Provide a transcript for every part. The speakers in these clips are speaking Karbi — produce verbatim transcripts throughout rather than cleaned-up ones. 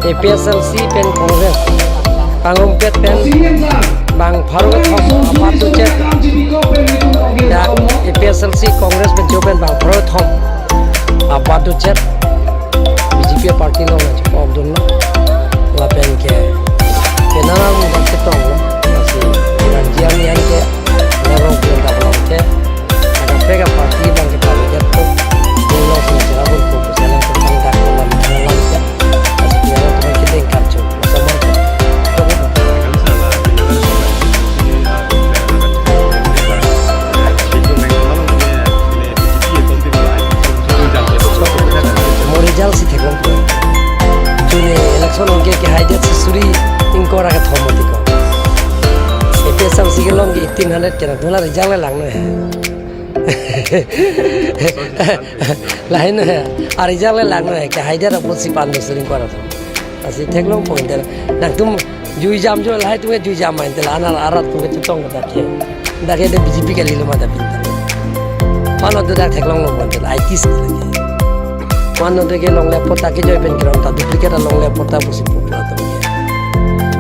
APHLC pen Congress kangrumpet pen bang pharo kethom abat duchet. Dak APHLC Congress pen cho pen bang pharo kethom abat duchet BJP party along nangchepokdunlo. Lapen ke penang dak chetonglo. Lasi Ranjit Anyan ke Nerong ke dak along ke. Agak pega party bang ke party dak ko. Dolo ke Cherabul ko, ko selang ko tang dak ko lam tang lam ke. Lasi penang teman kita ingkar cho. Masa mau cho. Mo result si theklong po. Chuni election along ke kehaidet si suri ingkoi ra kethom mati ko. APHLC kelong ke eighteen hundred kena, dola result le langno he. Lahai no he. A result le langno he, kehaidet apot si pando suri ingkoi ra thom. Lasi theklong po intel. Nangtum jui jam jo, lahai atum ke jui jam ma intel, ana arat atum ke chetong ke dak ke. Dak ke de BJP kalilo ma dak intel. Mano do dak theklonglo ma intel, IT skill ke. Mano de ke longle patta kejoi pen ground ta duplicate longle patta pusi pu pura atum ke.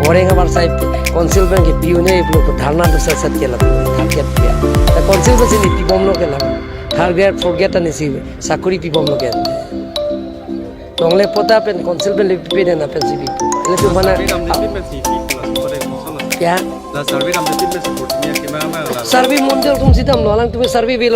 Orang abar sai council pen kepi un-e pulo dharna do sat sat ke la target dia. Ta council pensi ne pibomlo ke la. Third grade, fourth grade ta nisi sakuri pibomlo ke. Longle patta pen council pen le pipe dena pensi pi. Ele tu mana? Survey damde pin pensi pi pula, so pada kosong lah. Ya. La survey damde pin pensi support niya kemana la? Survey mondir atum si damlo, alangtum survey velo.